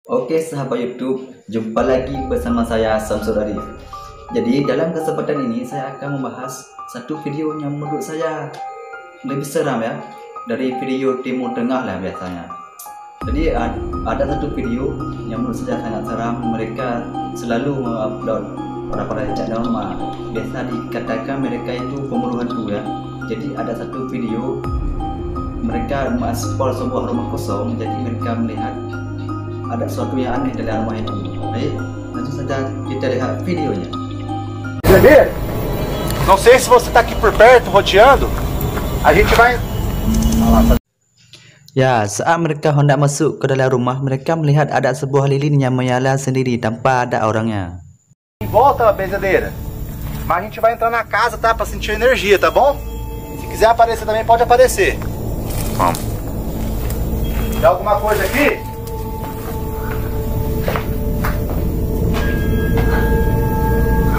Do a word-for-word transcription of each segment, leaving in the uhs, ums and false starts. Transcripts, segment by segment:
Oke, sahabat YouTube, jumpa lagi bersama saya, Samsul Arif. Jadi, dalam kesempatan ini saya akan membahas satu video yang menurut saya lebih seram, ya, dari video Timur Tengah lah biasanya. Jadi, ad-, ada satu video yang menurut saya sangat seram. Mereka selalu mengupload para-para cak dalam, ah, biasa dikatakan mereka itu pemburu hantu, ya. Jadi, ada satu video mereka mengeksplor sebuah rumah kosong. Jadi, mereka melihat ada sesuatu yang aneh dalam rumah itu. Baik, langsung saja kita lihat videonya. Bebê, não sei se você tá aqui por perto, rodeando. A gente vai. Ya, saat mereka hendak masuk ke dalam rumah, mereka melihat ada sebuah lilin yang menyala sendiri tanpa ada orangnya. Em volta da benzedeira. Mas a gente vai entrar na casa, tá? Pra sentir a energia, tá bom? Se quiser aparecer também, pode aparecer. Vamos. Tem alguma coisa aqui?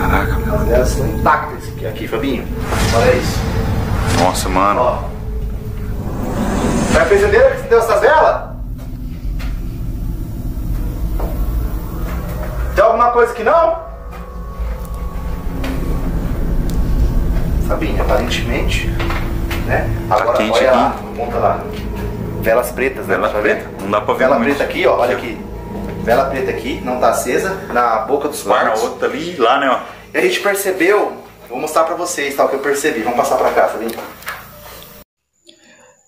Caraca, meu. As velas estão intactas aqui, aqui, Fabinho. Olha isso. Nossa, mano. Ó. Foi a benzedeira que acendeu essas velas? Tem alguma coisa que não? Fabinho, aparentemente, né? Agora, aqui, olha lá, monta lá. Velas pretas, né? Velas pretas? Não dá pra ver. Vela muito. Preta aqui, ó, olha aqui. Vela preta aqui, não tá acesa, na boca dos quartos. Lá na outra ali, lá, né, ó. E a gente percebeu, vou mostrar pra vocês, tá, o que eu percebi. Vamos passar pra cá, Fabinho.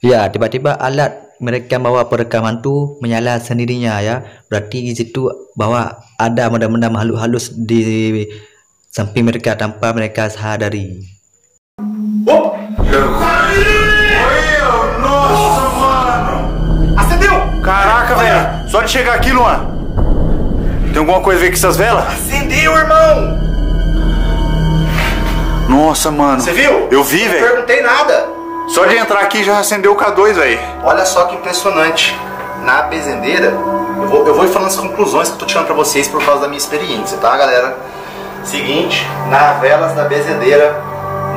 Ya, tiba-tiba alat mereka bawa perekam hantu menyala sendirinya, ya. Berarti di situ bahwa ada benda-benda makhluk halus di samping mereka tanpa mereka sadari. Opa! Nossa, mano! Acendeu! Caraca, velho! Só de chegar aqui, Luan. Tem alguma coisa a ver com essas velas? Acendeu, irmão! Nossa, mano. Você viu? Eu vi, velho. Não perguntei nada. Só de entrar aqui já acendeu o K dois, velho. Olha só que impressionante. Na benzedeira, eu vou, eu vou falando as conclusões que eu tô tirando pra vocês por causa da minha experiência, tá, galera? Seguinte, nas velas da benzedeira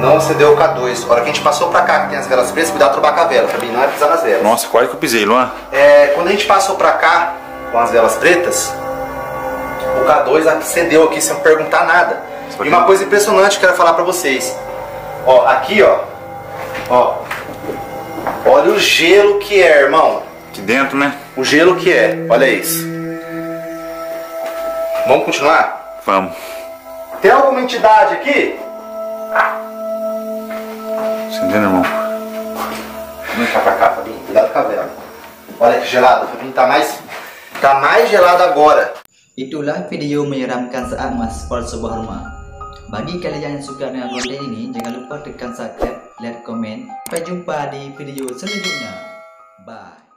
não acendeu o K dois. A hora que a gente passou pra cá, que tem as velas pretas, cuidado pra não bater a vela, pra mim não é pisar nas velas. Nossa, quase que eu pisei, Luan. É, quando a gente passou pra cá, com as velas pretas, o K dois acendeu aqui sem perguntar nada. E uma coisa impressionante que eu quero falar pra vocês. Ó, aqui, ó. Ó. Olha o gelo que é, irmão. Aqui dentro, né? O gelo que é. Olha isso. Vamos continuar? Vamos. Tem alguma entidade aqui? Você entende, irmão? Vem cá pra cá, Fabinho. Cuidado com a vela. Olha que gelado, Fabinho. Tá mais, tá mais gelado agora. Itulah video menyeramkan saat mengeksplor sebuah rumah. Bagi kalian yang suka dengan konten ini, jangan lupa tekan subscribe, like, komen. Sampai jumpa di video selanjutnya. Bye.